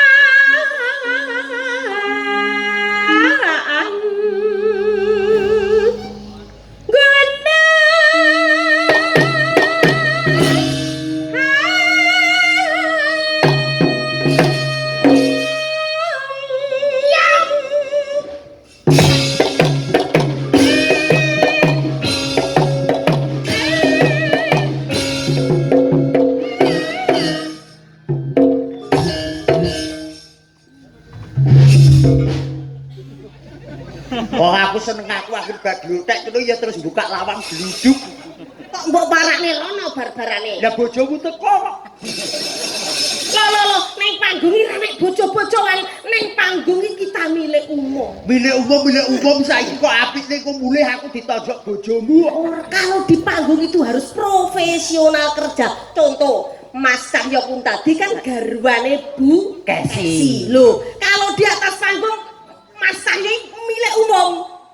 Wong aku seneng aku akhir bar glothek ngono ya terus buka lawang gluduk. Kok mbok parakne rono bar-barane? Lah bojomu teko kok. Lho lho lho, ning panggung iki ra nek bojo-bojoan, ning panggung iki kita milik umum. Milik umum saiki kok apik ning kok mulih aku ditonjok bojomu. Or, kalau di panggung itu harus profesional kerja. Contoh, Mas Cahyo Kuntadi kan garwane Bu Kesi. Loh, kalau di atas panggung Mas Cahyo iki milik umum,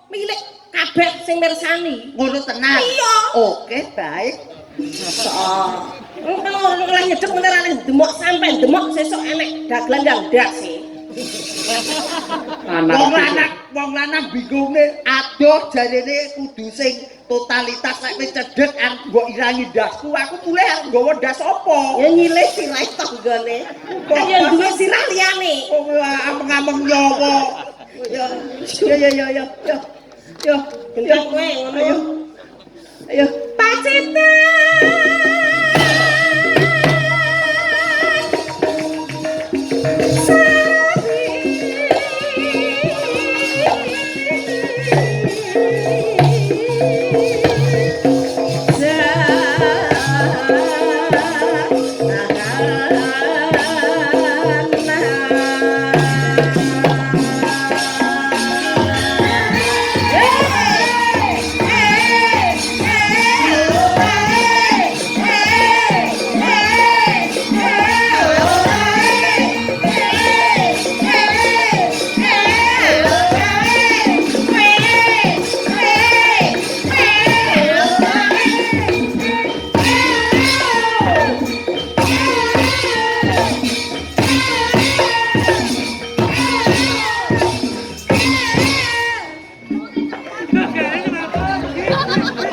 milik kabeh sing mirsani. Ngono tenan. Iya. Oke, baik. Engko ora nyedek meneh ora demok sampe demok sesuk enek dagelan yang ndak sih. Anak Wong lanang bingunge adoh jarene kudu sing totalitas nek wis cedhek arep mbok ilangi ndasku, aku mulih arep nggawa ndas apa? Ya nyilih sirahe tanggane. Kaya duwe sirah liyane. Oh, ameng-ameng nyawa. Ya ya ya ya ya. Ya. Ya, Gendeng kowe ngono. Ayo. Ayo. Pacitan.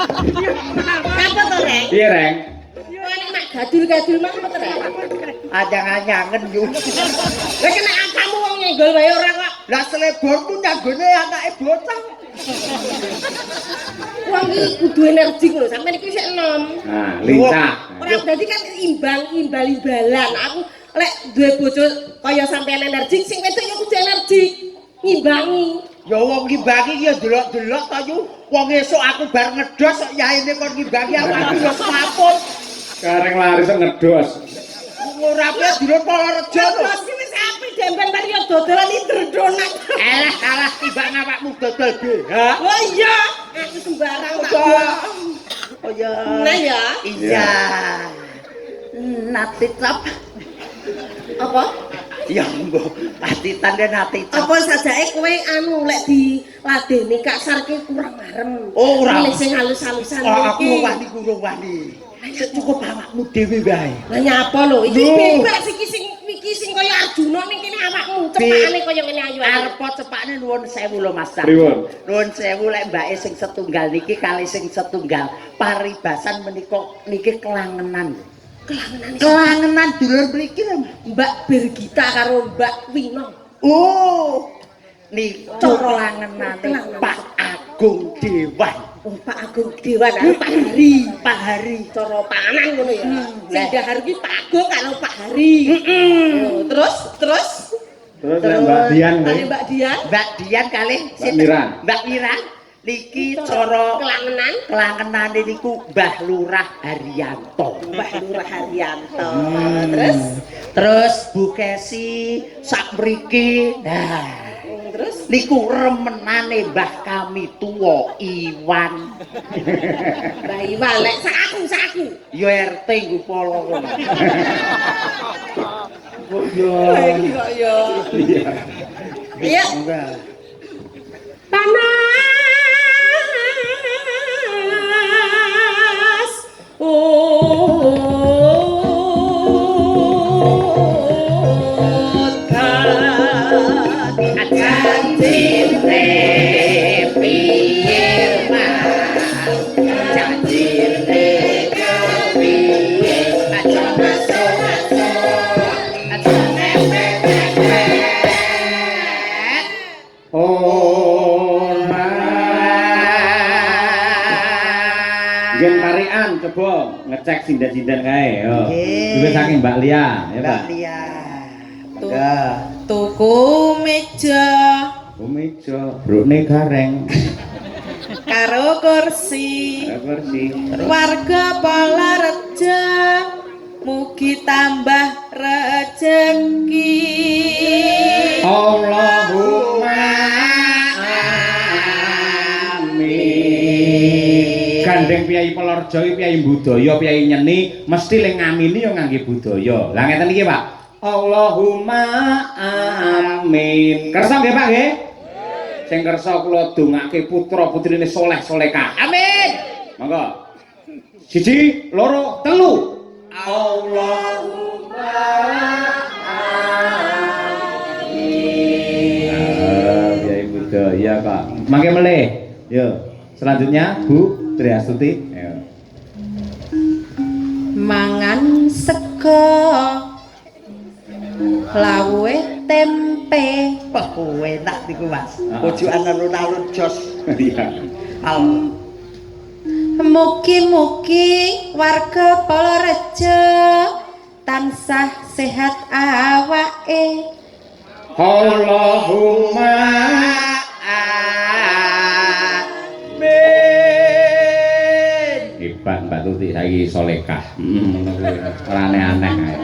Apa to, Reng? Piye, Reng? Kowe nek mak gadul-gadul mak apa to, Reng? Anyang-anyangen yo. Lah kena apamu wong nyenggol wae ora kok. Lah seleborku nyanggone anake bocah. Wong iki kudu energik lho, sampeyan iki sik enom. Nah, lincah. Ora dadi kan imbang imbal-imbalan. Aku lek duwe bojo kaya sampeyan energik, sing wedok ya kudu energik. Ngimbangi. Ya wong ngimbangi ya delok-delok to yu. Wong esuk aku bar ngedos kok yaene kon ngimbangi awakku ya semaput. Kareng laris kok ngedos. Ora piye dulur Polorejo to. Terus iki wis apik demben bar ya dodolan iki dredonat. Alah alah timbang awakmu dodol BH. Oh iya, aku sembarang tak buang. Oh iya. Nah ya. Iya. Natitap. Apa? Ya mbok, atitan den natitap. Apa sajake kowe anu lek diladeni Kak Sarke kurang marem. Oh, ora. Milih sing halus-halusan Oh, aku iki. wani kurang wani. Cukup awakmu dhewe wae. Lah nyapa lho, iki Lho. bebas iki sing iki sing kaya Arjuna ning kene awakmu, cepakane kaya ngene ayu ayu. Arep cepakne nuwun sewu lho Mas. Cak. Pripun? Nuwun sewu lek mbake sing setunggal niki kali sing setunggal paribasan menika niki kelangenan. Kelangenan Kelangenan dulur mriki lho. Mas. Mbak Birgita karo Mbak Wino. Oh. Niku kelangenane Kelangenan. Pak Agung Dewan. Oh, Pak Agung Dewan karo Pak Hari. Pak Hari. Cara panganan ngono ya. Sing Lah. dahar iki Pak Agung karo Pak Hari. Oh, terus terus Terus lek Mbak Dian kali kuwi. Mbak Dian Mbak Dian kalih Mbak Mira. Mbak Mira niki cara kelangenan kelangenane niku Mbah Lurah Haryanto. Mbah Lurah Haryanto. Terus Terus Bu Kesi sak mriki. Nah, terus niku remenane Mbah kami tuwa Iwan. Mbah Iwan lek sak aku sak aku. Ya RT nggo polo kono. Kok ya. Iki kok ya. Iya. Iya. Enggak. Panas udan Janjine piye Mas? Janjine kepiye? Aja masuk-masuk, aja mepet-mepet. Ora. Ngen parikan coba ngecek sinden-sinden kae yo. Nggih. Duwe saking Mbak Lia ya, Mbak Pak. Lia. Tuh. Monggo. Tuku meja Oh meja, brukne gareng. karo kursi. Karo kursi. Warga Polorejo mugi tambah rejeki. Allahumma amin. Gandeng piyai Polorejo iki piyai budaya, piyai nyeni, mesti le ngamini ya ngangge budaya. Lah ngeten iki, Pak. Allahumma amin. Kersa nggih, Pak nggih? Sing kersa kula dongake putra-putrine soleh-solehah. Amin. Monggo. 1, 2, 3. Allahumma amin. Mangke melih. Yo. Selanjutnya Bu Triastuti. Ayo. Mangan sego lawuhe tempe. Wah, enak niku, Mas. Pojokan alun-alun jos. Iya. Al. Mugi-mugi warga Polorejo tansah sehat awake. Allahumma amin. Hebat Mbak Tuti saiki solekah. Ngono kuwi. Ora aneh-aneh ae.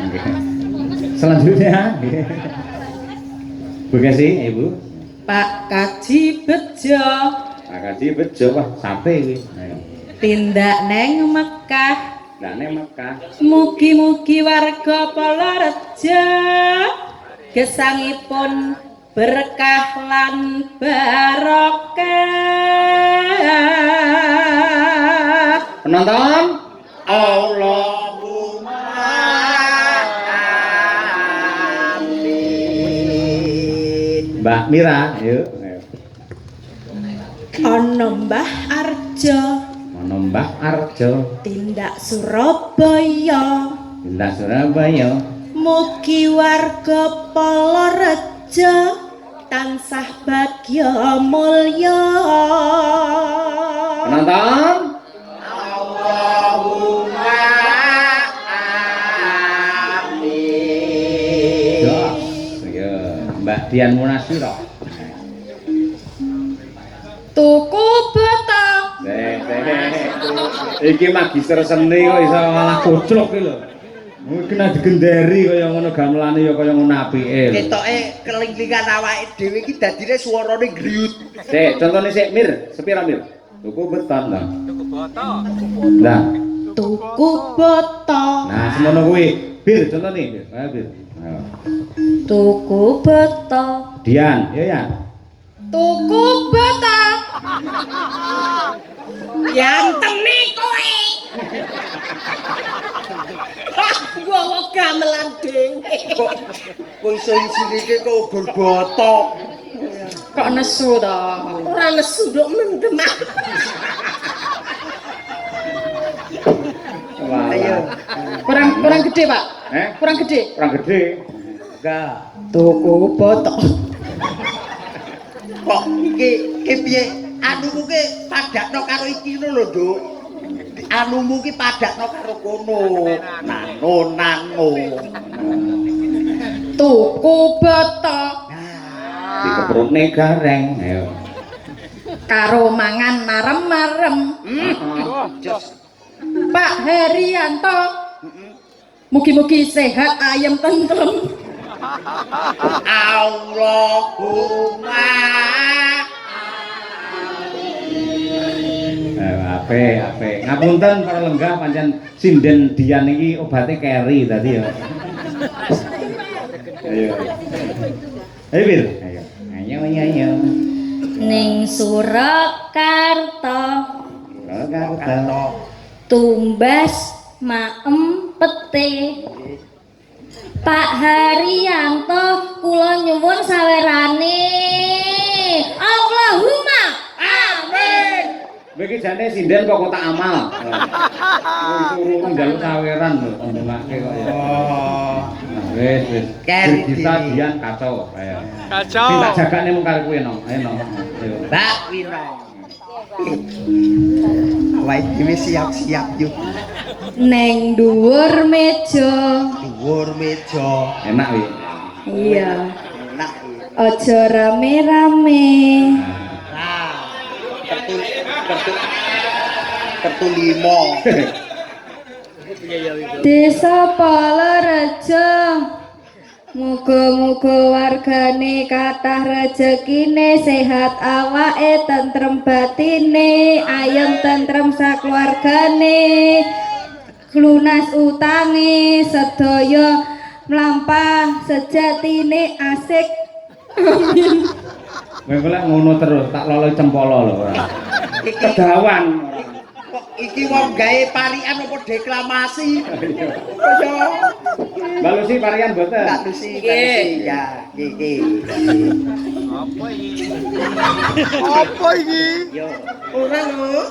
Selanjutnya Bu Kesi, Ibu. Pak Kaji Bejo. Pak Kaji Bejo, wah sate iki. Ayo. Tindak neng Mekah. Tindak neng Mekah. Mugi-mugi warga Polorejo gesangipun berkah lan barokah. Penonton, Allahumma amin. Mbak Mira, yuk. Ana Mbah Arjo. Ana Mbah Arjo. Tindak Surabaya. Tindak Surabaya. Mugi warga Polorejo tansah bagya mulya. Penonton, Allahumma amin. Jos, ya, Mbak Dian Munasiro. Tuku boto. Iki magister seni kok iso malah koclok iki lho. Mungkin kena digenderi kaya ngono gamelane ya kaya ngono apike. Ketoke kelinglingan awake dhewe iki dadine swarane griyut. Sik, contone sik Mir, sepira Mir? Tuku beton ta. Tuku boto. Lah, Tuku boto. Nah, semono kuwi. Bir, contone Bir. Ayo Bir. Ayo. Tuku boto. Dian, ya ya. Tuku boto. Yantene kowe. Gowo gamelan dhewe. Kok kok iso isine iki kok ugur boto. Kok nesu to? Ora nesu nduk mendem. Ayo. Kurang gede, Pak. Eh? Kurang gede. Kurang gede. Enggak. Tuku boto. Kok iki ki piye? Anumu ki padakno karo iki ngono lho, Nduk. Anumu ki padakno karo kono. Nano nano. Tuku boto. Nah, Dikeprutne gareng. Ayo. Karo mangan marem-marem. Jos. Pak Herianto. Mugi-mugi sehat ayem tentrem. Allahumma Ape, ape. Ngapunten para lenggah pancen sinden Dian iki obate keri tadi ya. Ayo. Ayo Bir. Ayo. Ayo ayo ayo. Ning Surakarta Surakarta. Tumbas maem pete. Pak Haryanto kula nyuwun sawerane. Allahumma amin. Kowe iki jane sinden kok kotak amal. Wis urung njaluk saweran lho, ndongake kok ya. Oh. Nah, wis wis. Keri Kita diri. Dian kacau. Ayo. Kacau. Sing tak jagane mung karo kowe no. Ayo no. Ayo. Mbak Wino. Awake dhewe siap-siap yuk. Neng dhuwur meja. Dhuwur meja. Enak wi. Iya. Enak iki. Aja rame-rame. Nah, kertu kertu kertu limo. Desa Polorejo. Muga-muga wargane kathah rejekine, sehat awake, tentrem batine, ayem tentrem sakeluargane, lunas utange, sedaya mlampah sejatine asik. Amin. Kowe lek ngono terus tak loloi cempolo lho ora. Iki Kedawan. kok Iki wong gawe parikan apa deklamasi? Kaya Mbak Lucy parikan mboten? Mbak Lucy, Mbak Lucy ya, iki. Apa iki? Yo. Ora lho.